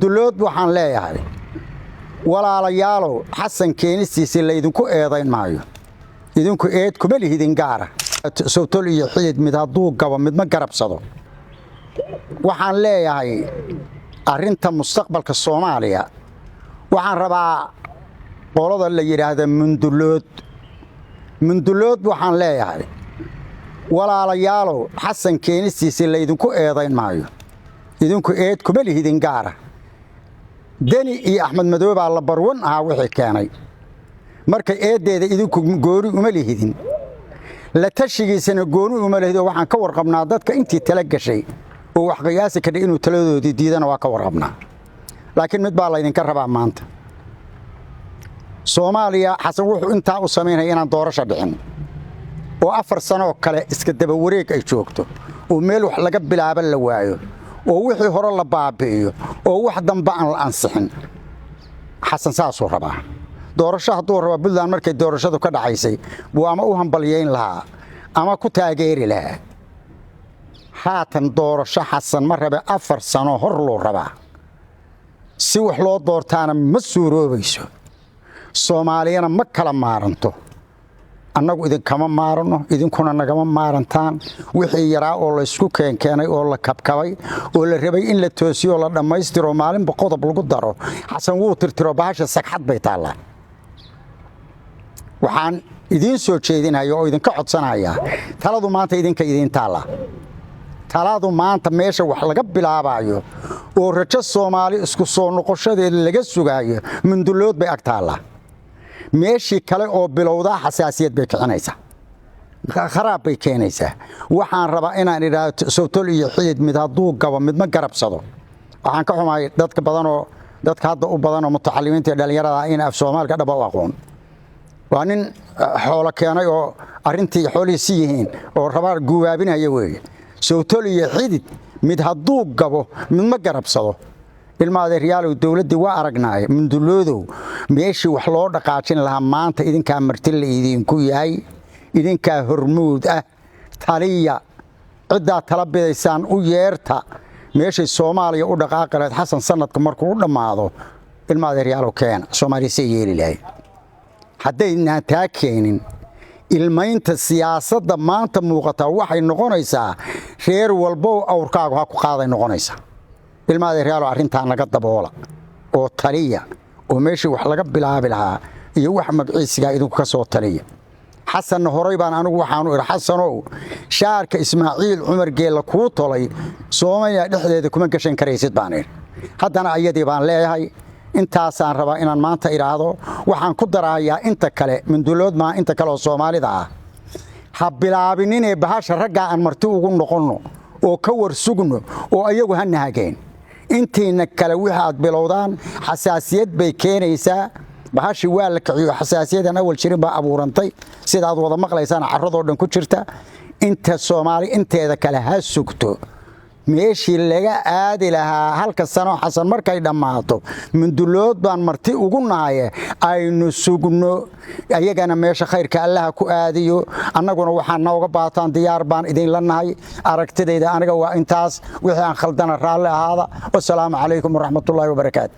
Mundulood waxaan leeyahay, walaalayaalow, Xasan keenistiisii laydinku eedayn maayo, idinku eed kuma lihidin gaara. Sowtol iyo xidid mid hadduu gabo, midma garabsado. Waxaan leeyahay arrinta mustaqbalka Soomaaliya, waxaan rabaa qolada la yidhaahda Mundulood. Mundulood waxaan leeyahay, walaalayaalow, Xasan keenistiisii laydinku eedayn maayo, idinku eed kuma lihidin gaara. Deni iyo Axmed Madoobaa la barwan ahaa wixii keenay. Marka eeddeeda idinku gooni uma lihidin, la tashigiisana gooni uma lihidin. Waxaan ka warqabnaa dadka intii tala gashay oo wax qiyaasi kadha inuu taladoodii diidana waa ka warqabnaa. Laakiin mid baa laydinka rabaa maanta. Soomaaliya Xasan wuxuu intaa u samaynaya inaan doorasho dhicin oo 4 sanoo kale iska daba wareeg ay joogto oo meel wax laga bilaaba la waayo oo wixii hore la baabi'iyo oo wax dambe aan la ansixin. Xasan saasuu rabaa. Doorasho hadduu raba, Puntland markay doorashadu ka dhacaysay buu ama u hambalyayn lahaa ama ku taageeri lahaa. Haatan doorasho Xasan ma rabe, 4 sano hor luu rabaa. Si wax loo doortaana ma suuroobayso. Soomaaliyana ma kala maaranto. Annagu idinkama maaranno, idinkuna nagama maarantaan. Wixii yaraa oo laysku keenkeenay oo la kabkabay oo la rabay in la toosiyo oo la dhammaystiro, maalinba qodob lagu daro, Xasan wuu tirtiro. Bahasha sagxad bay taallaa. Waxaan idiin soo jeedinaya oo idinka codsanayaa, taladu maanta idinka idiin taallaa. Taladu maanta meesha wax laga bilaabayo oo rajo Soomaali isku soo noqoshadeeda laga sugaayo Mundulood bay ag taallaa. Meeshii kale oo bilowdaa xasaasiyad bay kicinaysaa, kharaab bay keenaysaa. Waxaan rabaa inaan idhaahdo, sowtol iyo xidid mid hadduu gabo, midma garabsado. Waxaan ka xumahay dadka badanoo, dadka hadda u badanoo mutacalimiinta iyo dhallinyarada in af Soomaalka dhaba u aqoon. Waa nin xoolo keenay oo arrintii xoolihii si yihiin oo rabaa guubaabinaya weeye. Sowtol iyo xidid mid hadduu gabo, midma garabsado. Ilma adeeryaalow, dowladdii waa aragnaaye. Munduloodow, meeshii wax loo dhaqaajin lahaa maanta idinkaa marti la idinku yahay, idinkaa hormuud ah. Taliya, ciddaa tala bidaysaan u yeerta. Meeshay Soomaaliya u dhaqaaqi lahayd Xasan sanadka markuu u dhammaado, ilma adeeryaalow, keena. Soomaaliya say yeeli lahayd haddaynaan taa keenin? Ilmaynta siyaasadda maanta muuqataa waxay noqonaysaa reer walbow awrkaagu ha ku qaaday noqonaysaa. Ilma adeeryaalo, arrintaa naga daboola oo taliya oo meeshii wax laga bilaabi lahaa iyo wax magciisigaa idinku ka soo taliya. Xasanna horay baan anigu waxaanu idhi, Xasanow, shaarka Ismaaciil Cumar Geella kuu tolay Soomaaliya dhexdeeda kuma gashan karaysid baan idhi. Haddana ayadii baan leeyahay. Intaasaan rabaa inaan maanta idhaahdo. Waxaan ku darahayaa inta kale, Mundulood maa, inta kale oo Soomaalida ah, ha bilaabininee bahasha raggaa aan marti ugu noqonno oo ka war sugno oo ayagu ha nahageen. Intiina kale wixii aad bilowdaan xasaasiyad bay keenaysaa. Bahashii waa la kiciyo, xasaasiyadan awal jirin baa abuurantay, sidaad wada maqlaysaan carradoo dhan ku jirta. Inta Soomaali inteeda kale ha sugto meeshii laga aadi lahaa halka sano Xasan markay dhammaato. Mundulood baan marti ugu nahaye, aynu sugno ayagana. Meesha khayrka Allaha ku aadiyo. Annaguna waxaa nooga baataan diyaar baan idinla nahay. Aragtidayda aniga waa intaas. Wixii aan khaldana raalli ahaada. Wasalaamu calaykum waraxmatullaahi wabarakaatu.